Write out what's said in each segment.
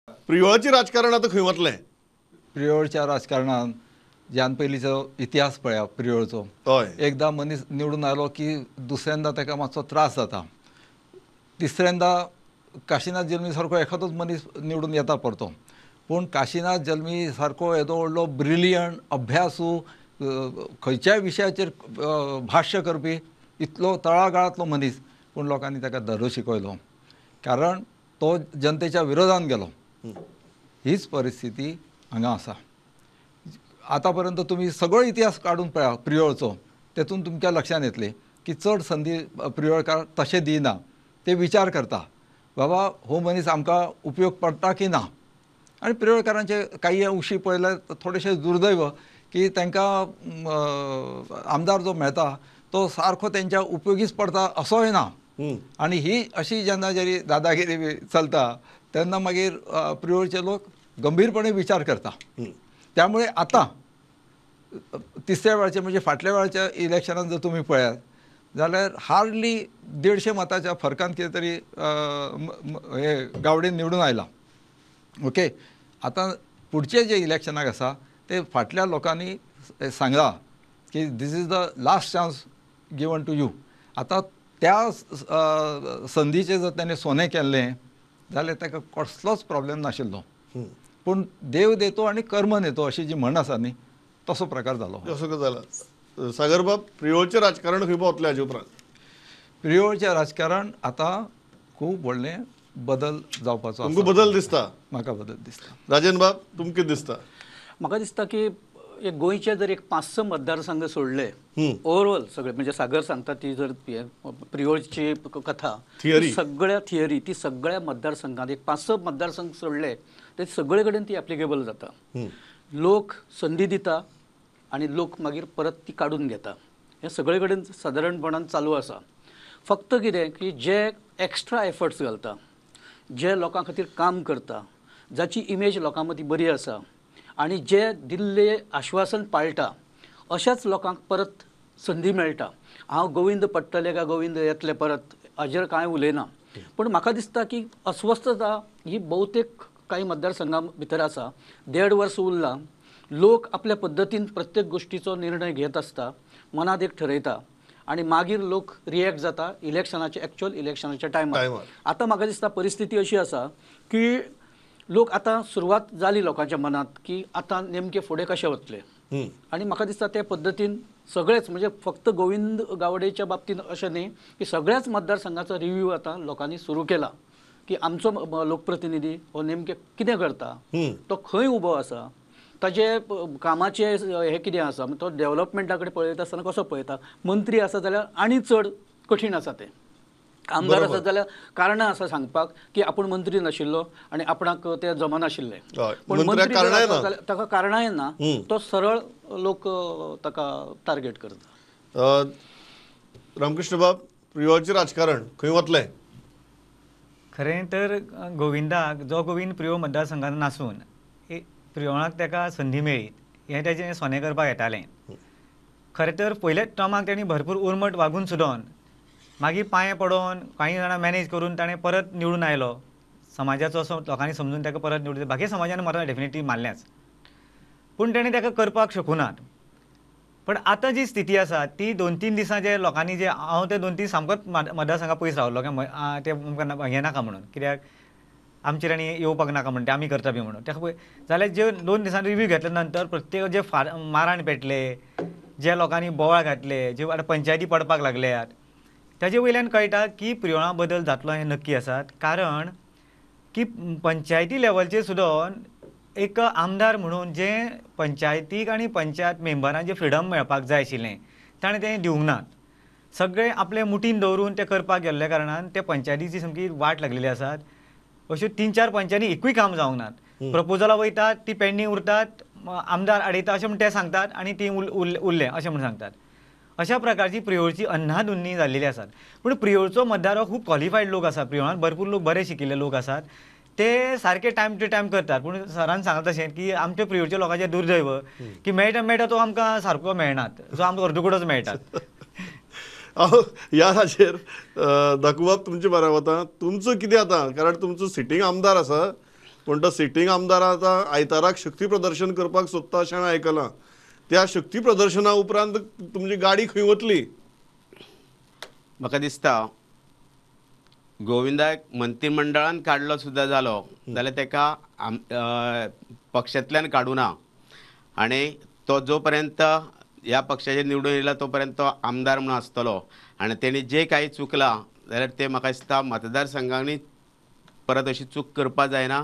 प्रियोळाचें राजकारण आतां खंय वतलें? प्रियोळच्या राजकारणान ज्यान पयलींचो इतिहास पळया प्रियोळचो, एकदां मनीस निवडून आयलो की दुसऱ्यांदा ताका मातसो त्रास जाता, तिसऱ्यांदा काशीनाथ जल्मी सारको एखादोच मनीस निवडून येता परतो. पूण काशीनाथ जल्मी सारको येदो व्हडलो ब्रिलियंट अभ्यासू, खंयच्याय विशयाचेर भाश्य करपी इतलो तळागाळांतलो मनीस, पूण लोकांनी ताका धडो शिकयलो, कारण तो जनतेच्या विरोधान गेलो. हीच परिस्थिती हांगा आसा. आतां पर्यंत तुमी सगळो इतिहास काडून पळया प्रियोळचो, तेतून तुमच्या लक्षांत येतलें की चड संदी प्रियोळकार तशें दिना. ते विचार करता बाबा हो मनीस आमकां उपयोग पडटा की ना. आनी प्रियोळकारांचे काही अंशी पळयल्यार थोडेशें दुर्दैव की तांकां आमदार जो मेळटा तो सारको तेंच्या उपयोगीच पडटा असोय ना. आनी ही अशी जेन्ना जरी दादागिरी चलता तेन्ना मागीर प्रियोळचे लोक गंभीरपणे विचार करता. त्यामुळे आतां तिसऱ्या वेळाचे म्हणजे फाटल्या वेळाच्या इलेक्शनान जर तुमी पळयात जाल्यार हार्डली 150 मताच्या फरकान कितें तरी हे गावडेन निवडून आयला. ओके, आतां पुढचे जे इलेक्शनाक आसा ते फाटल्या लोकांनी सांगला की this is the last chance given to you. आतां त्या संदीचें जर ताणें सोनें केल्लें जाल्यार ताका कसलोच प्रॉब्लेम नाशिल्लो. पूण देव देतो आनी कर्म नेतो अशी जी म्हण आसा न्ही, तसो प्रकार जालो. असो जाला. सागरबाब, प्रियोळचें राजकारण खंय पावतलें हाजे उपरांत? प्रियोळचें राजकारण आतां खूब व्हडलें बदल जावपाचो. तुमकां बदल दिसता? म्हाका बदल दिसता. राजन बाब, तुमकां कितें दिसता? म्हाका दिसता की एक गोंयचे जर एक 5-6 मतदारसंघ सोडले ओवरऑल सगळे, म्हणजे सागर सांगता ती जर प्रियोळची कथा सगळ्या थियरी ती सगळ्या मतदारसंघात एक 5-6 मतदारसंघ सोडले ते सगळे कडेन ती एप्लिकेबल जाता. लोक संदी दिता आनी लोक मागीर परत ती काडून घेता. हें सगळे कडेन सादारणपणान चालू आसा. फक्त कितें की जे एक्स्ट्रा एफर्ट्स घालता, जे लोकां खातीर काम करता, जाची इमेज लोकां मदीं बरी आसा आनी जे दिल्ले आश्वासन पाळटा अशाच लोकांक परत संदी मेळटा. हांव गोविंद पडटले काय गोविंद येतले परत हाजेर कांय उलयना, पूण म्हाका दिसता की अस्वस्थता ही बहुतेक कांय मतदारसंघां भितर आसा. 1.5 वर्स उरलां, लोक आपल्या पद्दतीन प्रत्येक गोश्टीचो निर्णय घेत आसता, मनात एक ठरयता आनी मागीर लोक रिएक्ट जाता इलेक्शनाचे, एक्चुअल इलेक्शनाच्या टायमार. आतां म्हाका दिसता परिस्थिती अशी आसा की लोक आतां सुरवात जाली लोकांच्या मनात की आतां नेमके फुडें कशें वतले. आनी म्हाका दिसता ते पद्दतीन सगळेच, म्हणजे फक्त गोविंद गावडेच्या बाबतींत अशें न्ही की सगळ्याच मतदारसंघाचो रिव्यू आतां लोकांनी सुरू केला की आमचो लोकप्रतिनिधी हो नेमके कितें करता, तो खंय उबो आसा, ताजे कामाचे हे कितें आसा, तो डेव्हलपमेंटा कडेन पळयता आसतना कसो पळयता. मंत्री आसा जाल्यार आनी चड कठीण आसा तें, आमदार आसा जाल्यार कारणां आसा सांगपाक की आपूण मंत्री नाशिल्लो आनी आपणाक तें जमनाशिल्लें, पूण मंत्री जाल्यार ताका कारणांय ना, तो सरळ लोक ताका टार्गेट करता. रामकृष्ण बाब, प्रियोळचें राजकारण खंय वतलें? खरें तर गोविंदाक, जो गोविंद प्रियोळ मतदारसंघान नासून प्रियोळाक ताका संदी मेळ्ळी हें ताजें सोनें करपाक येतालें. खरें तर पयल्याच टर्माक तांणी भरपूर उर्मट वागून सुदोन मागीर पांये पडोन कांय जाणां मॅनेज करून ताणें परत निवडून आयलो. समाजाचो असो लोकांनी समजून ताका परत निवडून, बाकी समाजान मतां डेफिनेटली मारल्याच, पूण ताणें ताका करपाक शकूनात. पण आतां जी स्थिती आसा ती 2-3 दिसां जे लोकांनी जे हांव ते 2-3 सामकोच मतदारसंघा पयस रावलो काय ते आमकां हें नाका म्हणून, कित्याक आमचेर आनी येवपाक नाका म्हणटा आमी करता बी म्हणून. ताका जाल्यार जे 2 दिसांनी रिव्यू घेतल्या नंतर प्रत्येक जे माराण पेटले, जे लोकांनी बोवाळ घातले, जे आतां पंचायती पडपाक लागल्यात, ताजे वयल्यान कळटा की प्रियोळा बदल जातलो हें नक्की आसात. कारण की पंचायती लेवलचेर सुद्दां एक आमदार म्हणून जे पंचायतीक आनी पंचायत मेंबरांक जे फ्रिडम मेळपाक जाय आशिल्लें ताणें तें दिवंक नात. सगळे आपले मुठीन दवरून ते करपाक गेल्ल्या कारणान ते पंचायतीची सामकी वाट लागलेली आसात. अश्यो 3-4 पंचायती एकूय काम जावंक नात. प्रपोजलां वयतात ती पेंडींग उरतात, आमदार आडयता अशें म्हण ते सांगतात आनी ती उरलें अशें म्हण सांगतात. अशा प्रकारची प्रियोळची अन्नाधुन्नी जाल्लेली आसात. पूण प्रियोळचो मतदार हो खूब क्वॉलिफायड लोक आसा, प्रियोळांत भरपूर लोक बरे शिकिल्ले लोक आसात, ते सारके टायम टू टायम करतात. पूण सरान सांगलां तशें की आमच्या प्रियोळच्या लोकांचें दुर्दैव की मेळटा मेळटा तो आमकां सारको मेळनात, जो आमकां अर्दकुटोच मेळटात. ह्या हाचेर दाखोवप तुमचे बरें वता, तुमचो कितें आतां, कारण तुमचो सिटींग आमदार आसा, पूण तो सिटींग आमदार आतां आयताराक शक्ती प्रदर्शन करपाक सोदता अशें हांवें आयकलां. त्या शक्ती प्रदर्शना उपरांत तुमची गाडी खंय वतली? म्हाका दिसता गोविंदाक मंत्रिमंडळान काडलो सुद्दां जालो जाल्यार ताका पक्षांतल्यान काडूना आनी तो जो पर्यंत ह्या पक्षाचेर निवडून येयला तो पर्यंत तो आमदार म्हणून आसतलो आनी तेणी जे काही चुकलां जाल्यार ते म्हाका दिसता मतदारसंघांनी परत अशी चूक करपाक जायना,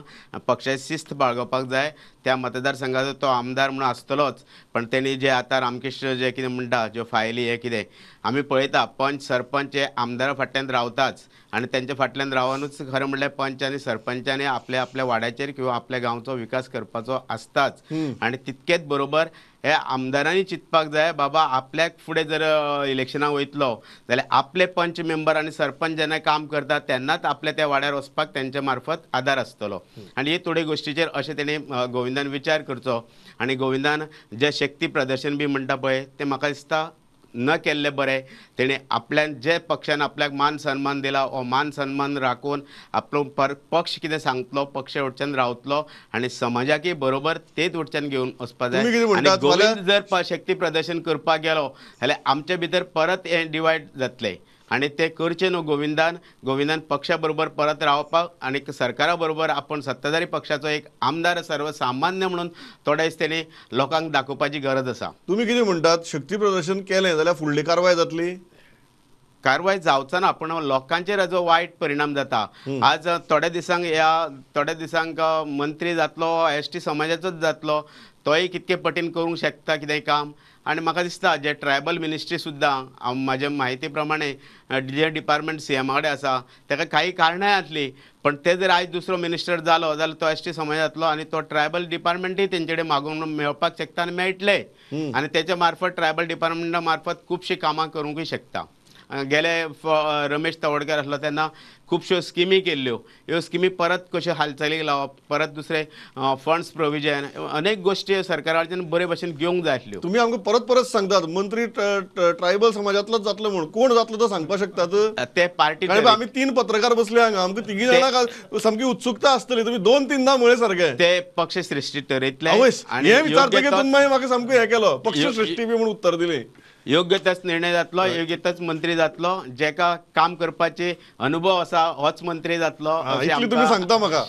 पक्षाची शिस्त बाळगोवपाक जाय. त्या मतदारसंघाचो तो आमदार म्हणून आसतलोच, पण तेणी जे आतां रामकृष्ण जे कितें म्हणटा ज्यो फायली हे कितें आमी पळयता पंच सरपंच हे आमदारा फाटल्यान रावताच आनी तेंच्या फाटल्यान रावनूच खरें म्हणल्यार पंच आनी सरपंचांनी आपल्या आपल्या वाड्याचेर किंवा आपल्या गांवचो विकास करपाचो आसताच. आनी तितकेच बरोबर हे आमदारांनी चिंतपाक जाय बाबा आपल्याक फुडें जर इलेक्शनाक वयतलो जाल्यार आपले पंच मेंबर आनी सरपंच जेन्ना काम करता तेन्नाच आपल्या त्या वाड्यार वचपाक तेंच्या मार्फत आदार आसतलो. आनी हे थोडे गोश्टीचेर अशें तेणी गोविंदान विचार करचो आनी गोविंदान जे शक्ती प्रदर्शन बी म्हणटा पळय तें म्हाका दिसता न केल्लें बरें. तेणें आपल्यान जे पक्षान आपल्याक मान सन्मान दिला हो मान सन्मान राखून आपलो पक्ष कितें सांगतलो पक्ष वटच्यान रावतलो आनी समाजाकय बरोबर तेच वटच्यान घेवन वचपा जाय. आनी गोविंद जर शक्ती प्रदर्शन करपाक गेलो जाल्यार आमचे भितर परत हें डिवायड जातलें आनी तें करचें न्हू. गोविंदान गोविंदान पक्षा बरोबर परत रावपाक आनी सरकारा बरोबर आपूण सत्ताधारी पक्षाचो एक आमदार सर्वसामान्य म्हणून थोडे दीस तेणी लोकांक दाखोवपाची गरज आसा. तुमी कितें म्हणटात, शक्ती प्रदर्शन केलें जाल्यार फुडली कारवाय जातली? कारवाय जावचो ना, पूण लोकांचेर हाजो वायट परिणाम जाता. आज थोड्या दिसांक ह्या थोड्या दिसांक मंत्री जातलो एस टी समाजाचोच जातलो, तोय कितके पटीन करूंक शकता कितें काम. आनी म्हाका दिसता जे ट्रायबल मिनिस्ट्री सुद्दां म्हाजे म्हायती प्रमाणे जे डिपार्टमेंट सी एमा कडेन आसा ताका काही कारणांय आसली, पण ते जर आयज दुसरो मिनिस्टर जालो जाल्यार तो एस टी समाज जातलो आनी तो ट्रायबल डिपार्टमेंटूय तेंचे कडेन मागून मेळपाक शकता आनी मेळटले आनी तेच्या मार्फत ट्रायबल डिपार्टमेंटा मार्फत खुबशीं कामां करूंकूय शकता. गेले रमेश तवडकर आसलो तेन्ना खुबश्यो स्किमी केल्ल्यो, ह्यो स्किमी परत कश्यो हालचालीक लावप, परत दुसरे फंड्स प्रोविजन, अनेक गोश्टी सरकाराच्यान बरे भशेन घेवंक जाय आसल्यो. तुमी आमकां परत परत सांगतात मंत्री ट्रायबल समाजांतलोच जातलो म्हणून, कोण जातलो तो सांगपाक शकतात? ते पार्टी आमी 3 पत्रकार बसले हांगा, आमकां तिगी जाणां सामकी उत्सुकता आसतली. तुमी 2-3 म्हळें सारकें ते पक्ष सृश्टी ठरयतले. हें विचारतकीर तुमी मागीर म्हाका सामको हें केलो, पक्ष सृश्टी बी म्हणून उत्तर दिलें. योग्य तोच निर्णय जातलो, योग्य तोच मंत्री जातलो, जेका काम करपाचे अनुभव आसा होच मंत्री जातलो इतली तुमी सांगता म्हाका.